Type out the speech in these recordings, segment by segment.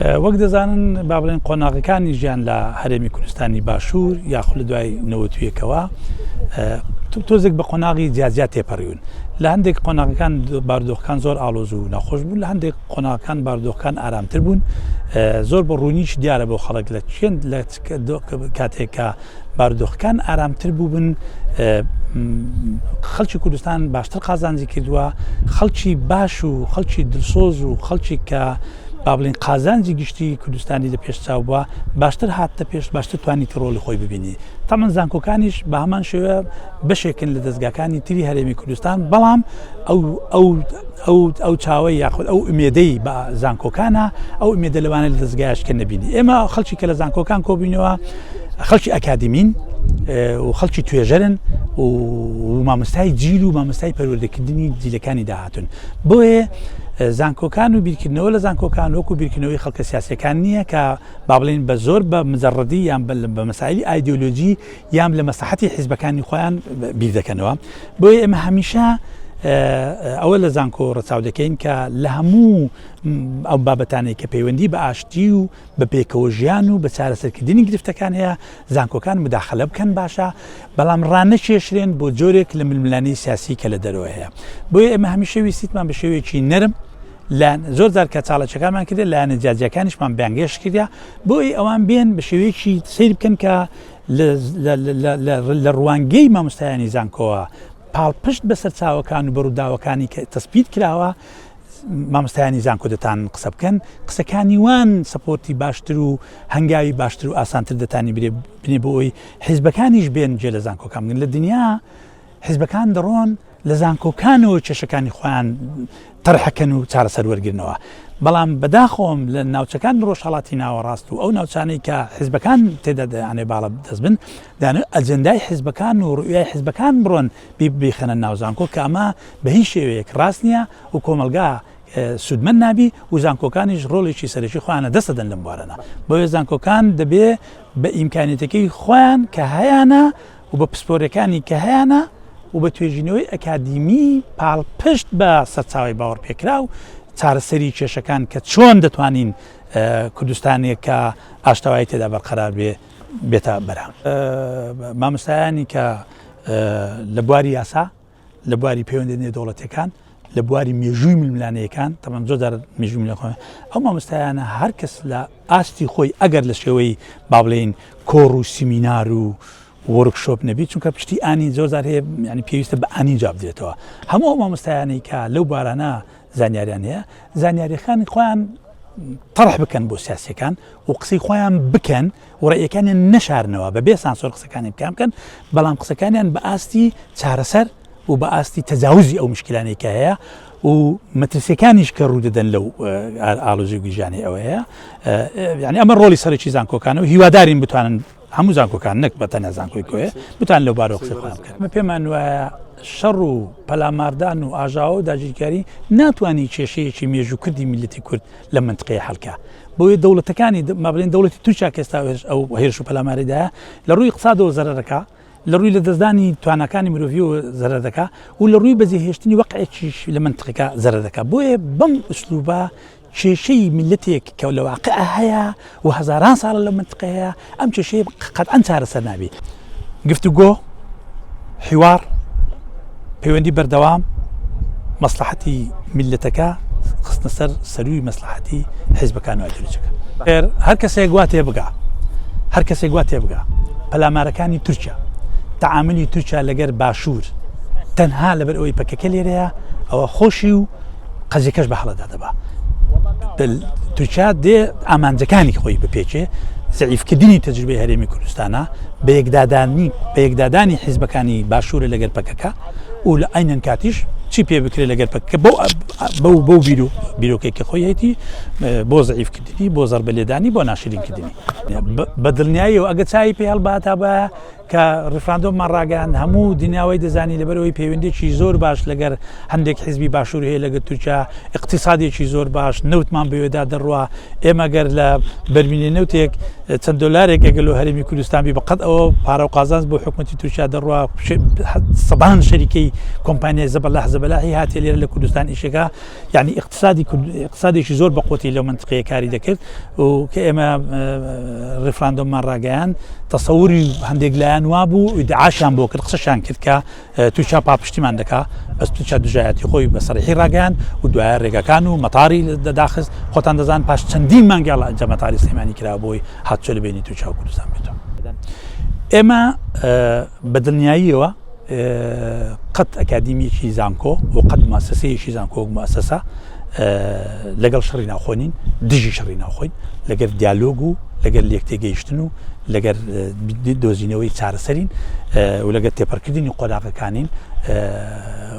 وەک دەزانن با بڵێن قۆناغەکانی ژیان لە هەرێمی کوردستانی باشوور یاخود لە دوای نەوەتویەکەوە تۆزێک بە قۆناغی جیاجیا تێپەڕیون لە هەندێک قۆناغەکان باردۆخەکان زۆر ئاڵۆز و ناخۆش بوون لە هەندێک قۆناغەکان باردۆخەکان ئارامتر بوون زۆر بە ڕوونیش دیارە بۆ خەڵک لە چێند لە کاتێک کە بارودۆخەکان ئارامتر بووبن خەڵکی کوردستان باشتر قازانجی کردووە خەڵکی باش و خەڵکی دلسۆز و خەڵکی کە با بڵین قازانجی گشتی کوردستانی لە پێش چاو بووە باشتر هاتە پێش باشتر توانی ڕۆڵی خۆی ببینی تەمەن زانکۆکانیش بە هەمان شێوە بەشێکن لە دەستگاکانی تری هەرێمی کوردستان بەڵام ئەو ئەو ئەو ئەو چاوەی یاخود ئەو ئومێدەی بە زانکۆکانە ئەو ئومێدە لەوانە لە دەستگایش کە نەبینی ئێمە خەڵکی کە لە زانکۆکان کۆبووینەوە خەڵکی ئەکادیمین و خەڵکی توێژەرن و مامۆستای جیل و مامۆستای پەروەردەکردنی جیلەکانی داهاتون بۆیە زانکۆکان و بیرکردنەوە لە زانکۆکان وەکو بیرکردنەوەی خەڵکە سیاسەکان نییە کە با بڵێن بە زۆر بە مجەڕەدی یان بە مەسایلی ئایدیۆلۆژی یان لە مەسلحەتی حیزبەکانی خۆیان بیر دەکەنەوە بۆیە ئێمە هەمیشە ئەوە لە زانکۆ ڕەچاو دەکەین کە لە هەموو ئەو بابەتانەی کە پەیوەندی بە ئاشتی و بە پێکەوە ژیان و بە چارەسەرکردنی گرفتەکان هەیە زانکۆکان مداخلە بکەن باشە بەڵام ڕانەکێشرێن بۆ جۆرێک لە ململانێی سیاسی کە لە دەرەوە هەیە بۆیە ئێمە هەمیشە ویستمان بە شێوەیەکی نەرم زۆر جار کە چاڵەچەکانمان کردە لایەنە جیاجیاکانیشمان بانگێش کردیا بۆ ئەوەی ئەوان بێن بە شێوەیەکی سەیر بکەن کە لە ڕوانگەی مامۆستایانی زانکۆوە پاڵپشت بە سەرچاوەکان و بە ڕووداوەکانی کە تەسبیت کراوە مامۆستایانی زانکۆ دەتان قسە بکەن قسەکانی وان سەپۆرتی باشتر و هەنگاوی باشتر و ئاسانتر دەتانی برێ بنێ بۆ ئەوی حیزبەکانیش بێن جێ لە زانکۆکان بگرن لە دنیا حیزبەکان دەڕۆن لە زانکۆکانەوە کێشەکانی خۆیان تەرحەکەن و چارەسەر وەرگرنەوە بەڵام بەداخۆم لە ناوچەکان ڕۆژهڵاتی ناوەڕاست و ئەو ناوچانەی کە حیزبەکان تێدا دەیانێ باڵە دەست بن دانێ ئەجندای حیزبەکان و ڕوئیای حیزبەکان بڕۆن بیخەنە ناو زانکۆ کە ئەمە بە هیچ شێوەیەک ڕاست نییە و کۆمەڵگا سوودمەند نابی و زانکۆکانیش ڕۆڵێکی سەرەکی خۆیانە دەست دەدەن لەم بوارانە بۆیە زانکۆکان دەبێ بە ئیمکانیەتەکەی خۆیان کە هەیانە و بە پسپۆرەکانی کە هەیانە و بە توێژینەوەی ئەکادیمی پاڵپشت بە سەرچاوی باوەڕپێکراو چارەسەری کێشەکان کە چۆن دەتوانین کوردستانێک کە ئاشتەوایی تێدا بەرقەرار بێ بێتە بەرهەم. مامۆستایانی کە لە بواری یاسا، لە بواری پەیوەندی نێودەوڵەتیەکان، لە بواری مێژووی ململانێیەکان، تەبعەن زۆر جار مێژووی ململانێ ئەو مامۆستایانە هەر کەس لە ئاستی خۆی ئەگەر لە شێوەی با بڵێین کۆڕ و سیمینار و وۆرکشۆپ نەبی چونکە پشتی ئانی زۆر جار هەیە ینی پێویستە بە ئانی جواب بدرێتەوە هەموو ئەو مامۆستایانەی کە لەو بارانە زانیاریان هەیە زانیاریەکانی خۆیان تەرح بکەن بۆ سیاسەکان و قسەی خۆیان بکەن و ڕێیەکانیان نەشارنەوە بە بێ سانسۆر قسەکانی بکەن بکەن بەڵام قسەکانیان بە ئاستی چارەسەر و بە ئاستی تەجاوزی ئەو مشکلانەی کە هەیە و مەترسیەکانیش کە ڕوودەدەن لەو ئالۆزی و گیژانی ئەوەیە یعنی ئەمە ڕۆڵی سەرەکی زانکۆکان و هیوادارین بتوانن هەموو زانکۆکان نەک بە تەنیا زانکۆی کۆیە بتان لەو بارەوە قسەی خۆیان بکەن. پێمان وایە شەڕ و پەلاماردان و ئاژاوە و داگیرکاری ناتوانی کێشەیەکی مێژووکردی میللەتی کورد لەم مەنتقەیە حەل کا. بۆیە دەوڵەتەکانی ما بڵێن دەوڵەتی تورکیا کە ئێستا ئەو هێرش و پەلامارەی لە ڕووی ئیقتسادەوە زەرەرەکا، لە ڕووی لەدەستدانی تواناکانی مرۆڤیەوە زەرەر دەکا و لە ڕووی بەجێهێشتنی وەقعێکیش لە مەنتقەکە زەرەر دەکا. بۆیە بەم ئوسلوبە کێشەی میللەتێک کە لە واقع هەیە و هەزاران ساڵە لەو مەنتقەیە ئەم کێشەیە قەتعەن چارەسەر نابی. گفتوگۆ، حیوار، پەیوەندی بەردەوام، مەسڵەحەتی میللەتەکە خستنە سەر سەرووی مەسڵەحەتی حیزبەکان و ئایدۆلۆژیەکان. هەر کەسێک وا تێبگا، هەر کەسێک وا تێبگا پەلامارەکانی تورکیا، تەعاملی تورکیا لەگەر باشوور تەنها لەبەر ئەوەی پەکەکە لێرەیە، ئەوە خۆشی و قەزیەکەش بە هەڵەدا دەبا. تورکیا دێ ئامانجەکانی خۆی بپێکێ، زەعیفکردنی تەجروبەی هەرێمی کوردستانە، بە یەکدادانی بە یەکدادانی حیزبەکانی باشوورە لەگەر پەکەکە و لە عەینەن کاتیش چی پێ بکرێت لەگەر پەکەکە بەو بەو بەو بیرو بیرۆکەی کە خۆی هەیەتی بۆ زەعیفکردنی بۆ زەربە لێدانی بۆ ناشرینکردنی بە دڵنیاییەوە ئەگە چای پێ هەڵباتابایە. کە ڕیفراندۆممان ڕاگەیاند هەموو دنیاوەی دەزانی لەبەرەوەی پەیوەندێکی زۆر باش لەگەر هەندێک حیزبی باشوور هەیە لەگەر تورکیا اقتصادێکی زۆر باش نەوتمان بەوێدا دەڕوا ئێمە گەر لە بەرمینی نەوتێک چەند دۆلارێک ئەگەل و هەرێمی کوردستان بی بەقەت ئەوە پارە و قازانج بۆ حکوومەتی تورکیا دەڕوا سەدان شەریکەی کۆمپانیای زەبەلاح زەبەلاحی هاتێ لێرە لە کوردستان ئیشەکە یعنی اقتصادی اقتصادێکی زۆر بەقوتی لەو منطقەیە کاری دەکرد و کە ئێمە ڕیفراندۆممان ڕاگەیان تەسەوری هەندێک لایەن وابوو ئیدعاشیان بۆ کرد قسەشان کرد کە تورکیا پاڵپشتیمان دەکا بەس تورکیا دژایەتی خۆی بە سەرحی ڕاگەیان و دوایە ڕێگاکان و مەتاری دەداخست خۆتان دەزان پاش چەندین مانگیاڵ ئەنجا مەتاری سلێمانی کرا بۆی هاتچۆ لە بینی تورکیا و کوردستان بێتەوە ئێمە بە دڵنیاییەوە قەت ئەکادیمیەکی زانکۆ و قەت مؤسسەیەکی زانکۆ وەک مؤسسە لەگەڵ شەڕی ناوخۆ نین دژی شەڕی ناوخۆین لەگەر دیالۆگ و لەگەر لێکتێگەیشتن و لەگەر دۆزینەوەی چارەسەرین و لەگەر تێپەرکردنی قۆناغەکانین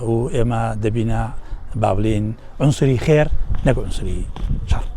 و ئێمە دەبینە با بڵێین عنسری خێر نەک عنسری شەڕ.